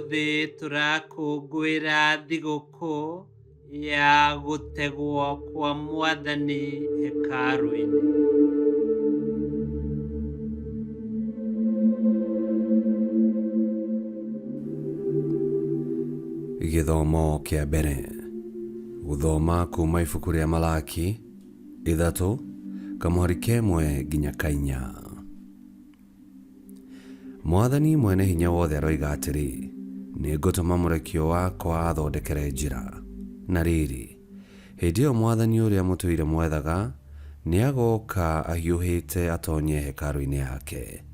Ũmũthĩ tũrakũngũĩra thigũkũ ya gũtegwo kwa Mwathani hekarũ-inĩ. Gĩthomo kĩa mbere. Gũthoma kuma ibuku rĩa Malaki 3 kamũhari kemwe nginya kainya. Mwathani Mwene Hinya Wothe aroiga atĩrĩ, Nĩngũtũma mũrekio wakwa athondekere njĩra. Na rĩrĩ, hĩndĩ ĩyo Mwathani ũrĩa mũtũire mwethaga nĩagooka ahiũhĩte atoonye hekarũ-inĩ yake.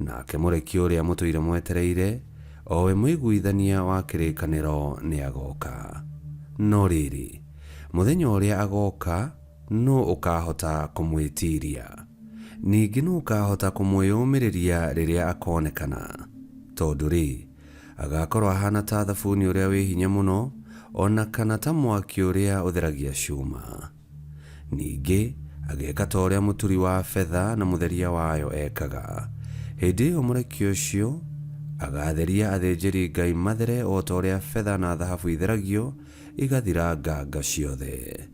Nake mũrekio ũrĩa mũtũire mwetereire, o we mũiguithania wa kĩrĩkanĩro, nĩagooka. No rĩrĩ, mũthenya ũrĩa agooka, Nũ ũkaahota kũmwĩtiiria? Ningĩ nũ ũkaahota kũmwĩyũmĩrĩria rĩrĩa akoonekana? Tondũ-rĩ, agaakorwo ahaana ta thabuni ũrĩa wĩ hinya mũno, o na kana ta mwaki ũrĩa ũtheragia cuuma. Ningĩ ageeka ta ũrĩa mũturi wa betha na mũtheria wayo ekaga. Hĩndĩ ĩyo mũrekio ũcio agaatheria athĩnjĩri Ngai mathere o ta ũrĩa betha na thahabu itheragio igathira nganga ciothe.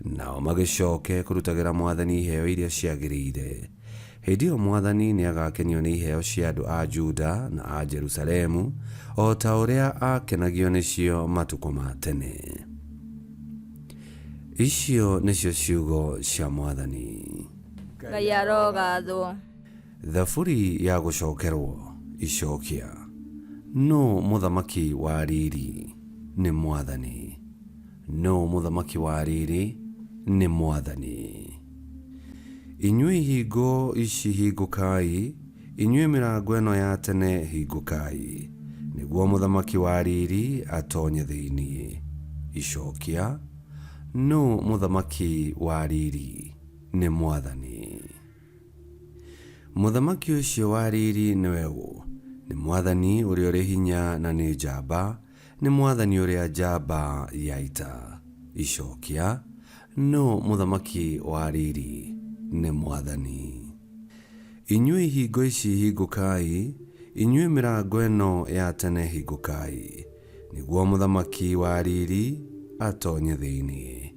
Nao magĩcoke kũrutagĩra Mwathani iheo iria ciagĩrĩire. Hĩndĩ ĩyo Mwathani nĩagakenio nĩ iheo cia andũ a Juda na a Jerusalemu, o ta ũrĩa aakenagio nĩcio matukũ ma tene. Icio nĩcio ciugo cia Mwathani. Ngai arogathwo. Thaburi ya gũcokerwo. Icokia. Nũũ mũthamaki wa riiri? Nĩ Mwathani. Nũũ mũthamaki wa riri? Nĩ Mwathani. Inyuĩ ihingo ici hingũkai, inyuĩ mĩrango ĩno ya tene hingũkai, nĩguo mũthamaki wa riri atonye thĩinĩ. Icokia, Nũũ mũthamaki wa riri? Nĩ Mwathani. Mũthamaki ũcio wa riri nĩwe ũ? Nĩ Mwathani ũrĩa ũrĩ hinya na nĩ njamba, Nĩ Mwathani ũrĩa njamba ya ita. Icokia, Nũ mũthamaki wa riri? Nĩ Mwathani. Inyuĩ ihingo ici hingũkai, inyuĩ mĩrango ĩno ya tene hingũkai, nĩguo mũthamaki wa riri atonye thĩinĩ.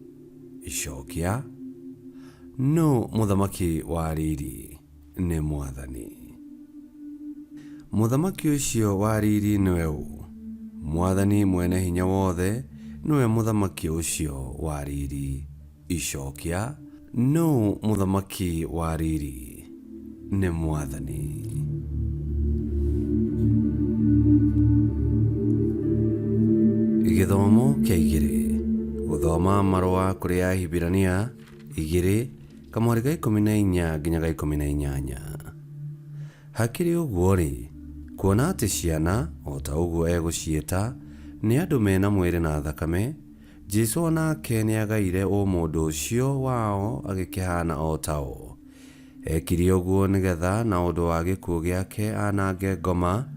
Icokia, Nũ mũthamaki wa riri? Nĩ Mwathani. Mũthamaki ũcio wa riri nĩwe ũ? Mwathani Mwene-Hinya-Wothe nĩwe mũthamaki ũcio wa riri. Icokia, Nũũ mũthamaki wa riri? Nĩ Mwathani. Gĩthomo kĩa igĩrĩ. Gũthoma marũa kũrĩ Ahibirania 2, kamũhari ga 14 nginya ga 18. Hakĩrĩ ũguo-rĩ, kuona atĩ ciana, o ta ũguo egũciĩta, nĩ andũ me na mwĩrĩ na thakame, Jesu o nake nĩaagaire ũmũndũ ũcio wao agĩkĩhaana o tao. Ekire ũguo nĩ getha na ũndũ wa gĩkuũ gĩake aanange ngoma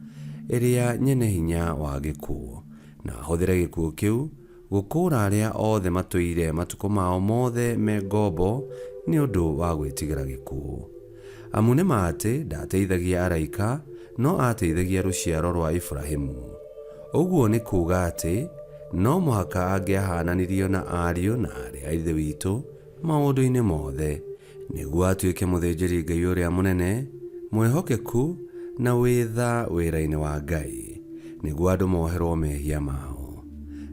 ĩrĩa nyene hinya wa gĩkuũ, na ahũthĩre gĩkuũ kĩu Gũkũũra arĩa othe matũire matukũ mao mothe me ngombo nĩ ũndũ wa gwĩtigĩra gĩkuũ. Amu nĩ ma atĩ ndaateithagia araika, no aateithagia rũciaro rwa Iburahimu. Ũguo nĩ kuuga atĩ no mũhaka angĩahaananirio na ariũ na aarĩ a Ithe witũ maũndũ-inĩ mothe, nĩguo atuĩke mũthĩnjĩri-Ngai ũrĩa mũnene, mwĩhokeku, na wĩ tha wĩra-inĩ wa Ngai, nĩguo andũ moherũo mehia mao.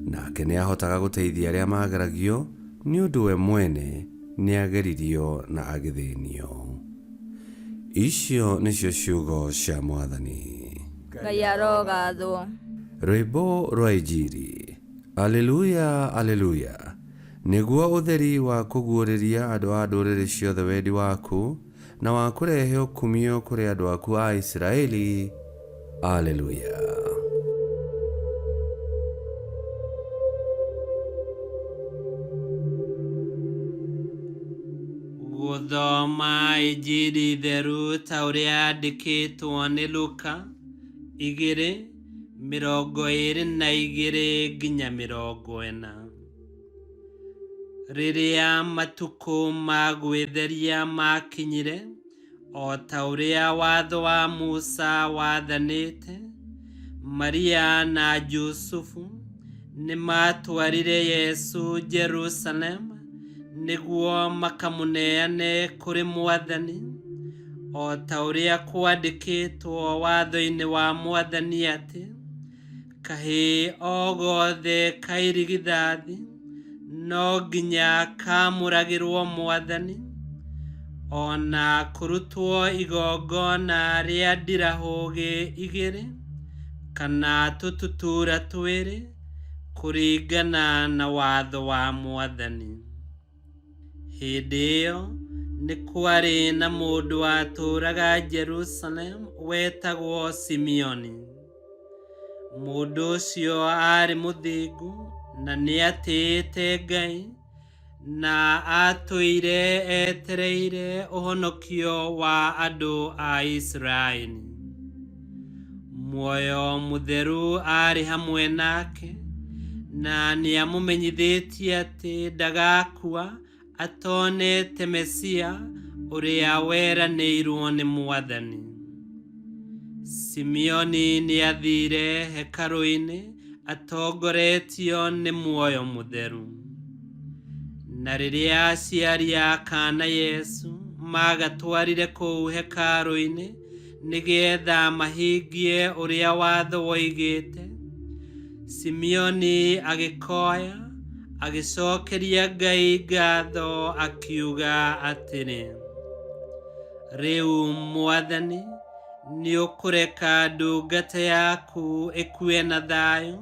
Nake nĩahotaga gũteithia arĩa mageragio, nĩ ũndũ we mwene nĩaageririo na agĩthĩnio. Icio nĩcio ciugo cia Mwathani. Ngai arogathwo. Rwĩmbo rwa Injiri. Aleluya, Aleluya! Nĩguo ũtheri wa kũguũrĩria andũ a ndũrĩrĩ ciothe wendi waku, na wa kũrehe ũkumio kũrĩ andũ aku a Isiraeli. Aleluya. Gũthoma Injiri theru ta ũrĩa yandĩkĩtwo nĩ Luka 2:22-40. Rĩrĩa matukũ ma gwĩtheria maakinyire, o ta ũrĩa watho wa Musa waathanĩte, Maria na Jusufu nĩmatwarire Yesu Jerusalemu nĩguo makamũneane kũrĩ Mwathani, o ta ũrĩa kwandĩkĩtwo watho-inĩ wa Mwathani atĩ, kahĩĩ o gothe ka irigithathi no nginya kaamũragĩrwo Mwathani, o na kũrutwo igongona rĩa ndirahũgĩ igĩrĩ kana tũtutura twĩrĩ, kũringana na watho wa Mwathani. Hĩndĩ ĩyo nĩ kwarĩ na mũndũ watũũraga Jerusalemu wetagwo Simeoni. Mũndũ ũcio aarĩ mũthingu na nĩatĩĩte Ngai, na aatũire etereire ũhonokio wa andũ a Isiraeli. Muoyo mũtheru aarĩ hamwe nake, na nĩamũmenyithĩtie atĩ ndagakua atonete Mesia ũrĩa weranĩirwo nĩ Mwathani. Simeoni nĩathiire hekarũ-inĩ atongoretio nĩ muoyo mũtheru. Na rĩrĩa aciari a kaana Yesu magatwarire kũu hekarũ-inĩ nĩgetha mahingie ũrĩa watho woigĩte, Simeoni agĩkoya agĩcokeria Ngai ngatho akiuga atĩrĩ, rĩu Mwathani, nĩũkũreka ndungata yaku ĩkue na thayũ,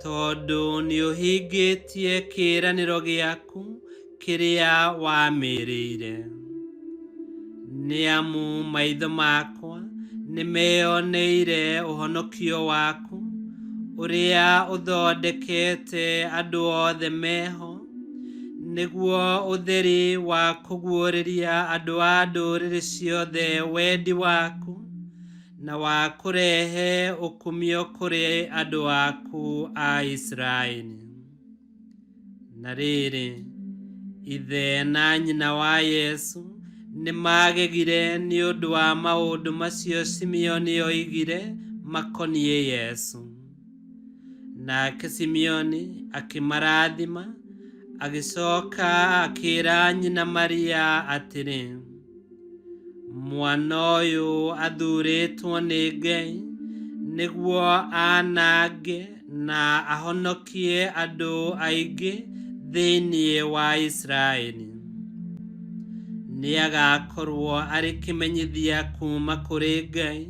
tondũ nĩũhingĩtie kĩĩranĩro gĩaku kĩrĩa wamĩĩrĩire. Nĩ amu maitho makwa nĩmeyoneire ũhonokio waku, ũrĩa ũthondekete andũ othe meho, nĩguo ũtheri wa kũguũrĩria andũ a ndũrĩrĩ ciothe wendi waku, na wa kũrehe ũkumio kũrĩ andũ aku a Isiraeli. Na rĩrĩ, ithe na nyina wa Yesu nĩmagegire nĩ ũndũ wa maũndũ macio Simeoni oigire makoniĩ Yesu. Nake Simeoni akĩmarathima, agĩcoka akĩĩra nyina Maria atĩrĩ, mwana ũyũ athuurĩtwo nĩ Ngai nĩguo anange na ahonokie andũ aingĩ thĩinĩ wa Isiraeli. Nĩagakorwo arĩ kĩmenyithia kuuma kũrĩ Ngai,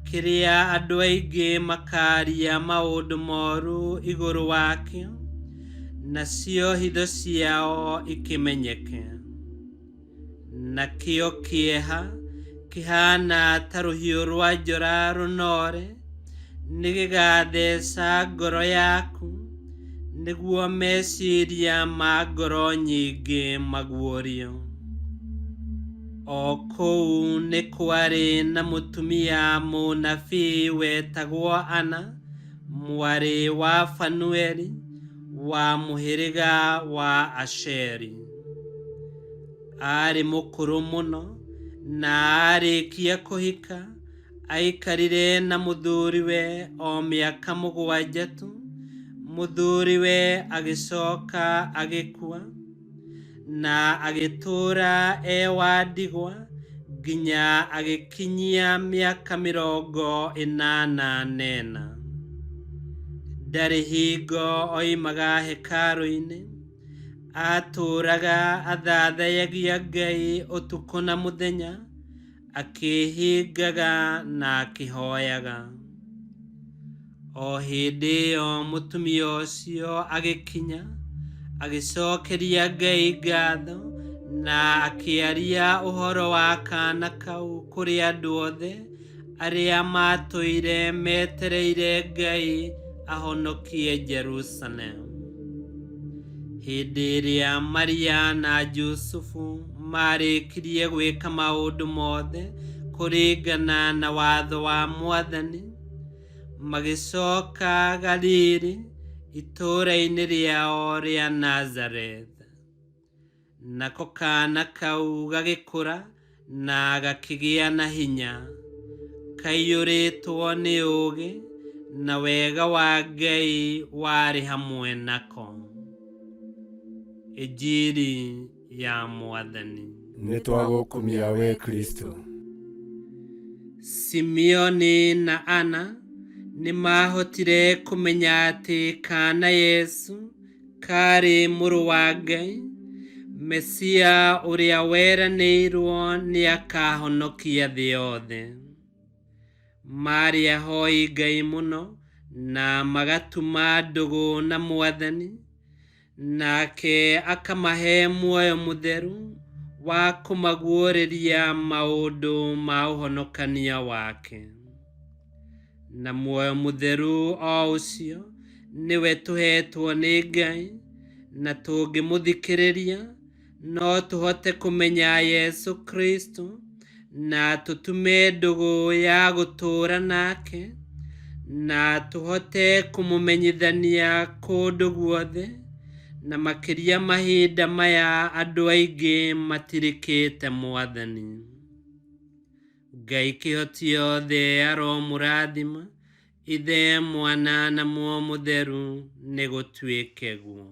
kĩrĩa andũ aingĩ makaaria maũndũ moru igũrũ wakĩo, nacio hitho ciao ikĩmenyeke. Nakĩo kĩeha kĩhaana ta rũhiũ rwa njora rũnoore nĩgĩgatheca ngoro yaku, nĩguo meciria ma ngoro nyingĩ maguũrio. O kũu nĩ kwarĩ na mũtumia mũnabii wetagwo Ana, mwarĩ wa Fanueli, wa mũhĩrĩga wa Asheri. Aarĩ mũkũrũ mũno, na aarĩkia kũhika, aikarire na mũthuriwe o mĩaka mũgwanja tu. Mũthuriwe agĩcoka agĩkua, na agĩtũũra e wa ndigwa nginya agĩkinyia mĩaka 84. Ndarĩ hingo oimaga hekarũ-inĩ, atũũraga athathayagia Ngai ũtukũ na mũthenya, akĩĩhingaga na akĩhooyaga. O hĩndĩ ĩyo mũtumia ũcio agĩkinya, agĩcokeria Ngai ngatho na akĩaria ũhoro wa kaana kau kũrĩ andũ othe arĩa maatũire metereire Ngai ahonokie Jerusalemu. Hĩndĩ ĩrĩa Maria na Jusufu maarĩkirie gwĩka maũndũ mothe kũringana na watho wa Mwathani, magĩcoka Galili, itũũra-inĩ rĩao rĩa Nazareth. Nako kaana kau gagĩkũra na gakĩgĩa na hinya, kaiyũrĩtwo nĩ ũũgĩ, Na wega wa Ngai warĩ hamwe nako. Injiri ya Mwathani. Nĩ twagũkumia we Kristo. Simeoni na Ana nĩ maahotire kũmenya atĩ kaana Yesu kaarĩ mũrũ wa Ngai, Mesia ũrĩa weranĩirwo nĩ akahonokia thĩ yothe. Maarĩ ahoi Ngai mũno na magatuma ndũgũ na Mwathani, nake akamahe muoyo mũtheru wa kũmaguũrĩria maũndũ ma ũhonokania wake. Na muoyo mũtheru o ũcio nĩwe tũheetwo nĩ Ngai, na tũngĩmũthikĩrĩria no tũhote kũmenya Yesu Kristo na tũtume ndũgũ ya gũtũũra nake, na tũhote kũmũmenyithania kũndũ guothe, na makĩria mahinda maya andũ aingĩ matirikĩte Mwathani. Ngai kĩhoti yothe aromũrathima, Ithe, Mwana na Muoyo Mũtheru, nĩ gũtuĩke guo.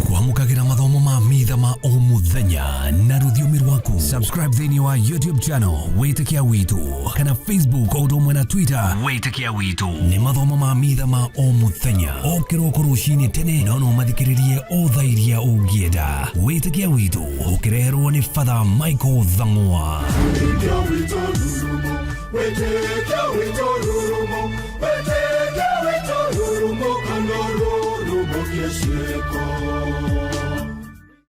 Kwamũkagĩra mathomo ma mitha ma o mũthenya na rũthiomi rwaku. Subscribe thĩinĩ wa YouTube channel Wĩtĩkia Witũ kana Facebook o ũndũ ũmwe na Twitter Wĩtĩkia Witũ. Nĩ mathomo ma mitha ma o mũthenya o kĩroko rũcinĩ tene, no no mathikĩrĩrie o thaa iria ũngĩenda. Wĩtĩkia Witũ ũkĩreherwo nĩ Father Michael Thang'wa. Wĩtĩkia witũ rurumo, wĩtĩkia witũ rurumo, wĩtĩkia witũ rurumo, kana rurumo kĩciĩko.